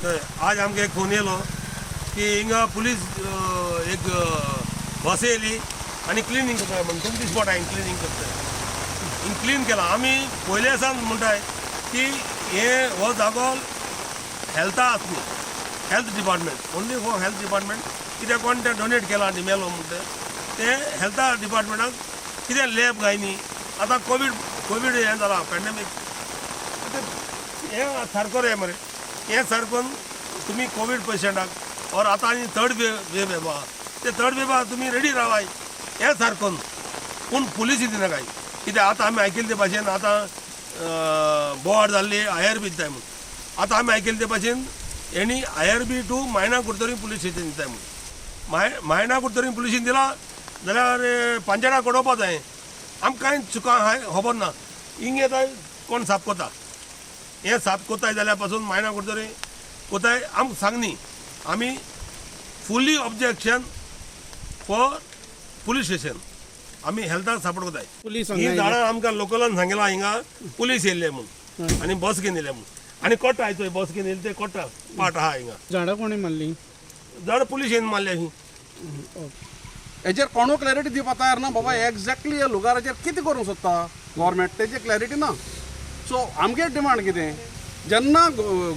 हय, आज आमकां एक फोन येयलो की हिंगा पुलीस एक बस येयली आनी क्लिनींग करता म्हण तुमची स्पॉट हांगा क्लिनींग करता. हिंग क्लीन केला. आमी पयले सावन म्हणटाय की हे हो जागो हेल्था आसा न्ही, health department, only for health department. कित्याक कोण तें डोनेट केलां आनी मेलो म्हणटा ते हेल्था डिपार्टमेंटाक कितें लॅब काय न्ही. आतां कोवीड हें जाला, पॅन्डेमीक, हें सारको रे मरे. हें सारको तुमी कोवीड पेशंटाक और आतां आनी थर्ड वेव येवा, ते थर्ड वेवा तुमी रेडी रावाय. हें सारको न्हू. पूण पुलीस दिना काय कित्याक? आतां आमी आयकिल्ले ते भाशेन आतां बोवाळ जाल्ली आय आर बी दिताय म्हूण. आतां आमी आयकिल्ले ते भाशेन हेणी I R B two Maina Curtorim police station दिताय म्हूण. मायणा कुडतरी पुलिशीन दिला जाल्यार पंचायता कडोवपा जाय. आमकां कांय चुका आहाय खबर ना. हिंग येता कोण साफ करता, हें साफ कोताय जाल्यार पासून मायणा कुडतरी कोताय आमकां सांग न्ही. आमी fully objection for police station. आमी हेल्थाक सपोर्ट करताय. पुलीस ही हांगा झाडां आमकां लोकलान सांगिलां, हिंगा पुलीस येयल्ले म्हूण आनी बस घेवन येयले म्हूण आनी कोटा आयचो बस घेवन येयले ते कोटा पाट आहा हिंगा. झाडां कोणी मारली? झाडां पुलीस येवन मारले अशी. हेजेर कोणू क्लॅरिटी दिवपा तयार ना. बाबा, एग्जॅक्टली ह्या लुगाराचेर कितें करूंक सोदता गव्हर्मेंट, तेजी क्लॅरिटी ना. सो आमगे डिमांड कितें, जेन्ना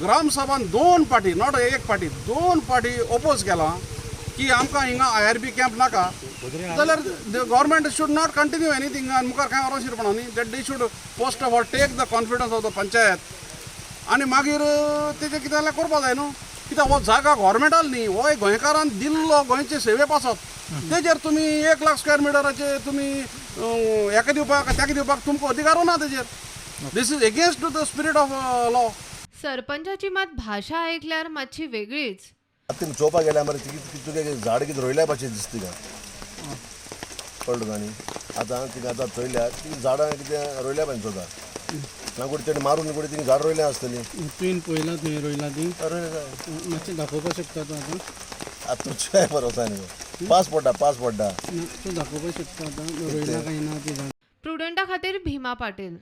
ग्रामसभान दोन पार्टी, not एक पार्टी, दोन पार्टी ओपोज केलां की आमकां हिंगा आय आर बी कॅम्प नाका, जाल्यार government should not continue anything आनी मुखार कांय व्हरों शिरपणा न्ही. That they should first of all take the confidence of the panchayat आनी मागीर तेजें कितें जाल्यार करपा जाय न्हू. कित्याक हो जागा गव्हर्मेंटान न्ही, हो एक गोंयकारान दिल्लो गोंयचे सेवे पासत. तेजेर तुमी 1 लाख स्क्वेअर मिटराचे तुमी हेका दिवपाक, ताका दिवपाक तुमकां अधिकारू ना तेजेर. This is against to the spirit of law. सरपंचाची मात भाशा ऐकल्यार मातशी वेगळीच. आतां तुमी चोवपाक गेल्यार मरे, ती तुगे झाड कितें रोयल्या भाशेन दिसता तिका, कळ्ळें तुका न्ही? आतां तिका आतां चोयल्यार ती झाडां कितें रोयल्या भाशेन चोता ना, कुठे तेणी मारून कुठे तिंगा झाड रोयल्या आसतली. तुवें पळयलां, तुवें रोयलां ती? रोयल्या. मातशें दाखोवपाक शकता तूं आतां? आतां तुमच्या बरोसा न्ही, पास पडटा, पास पडटा. ना, तूं दाखोवपाक शकता आतां, रोयलां काय ना ती झाड? प्रुडंटा खातीर भीमा पाटील.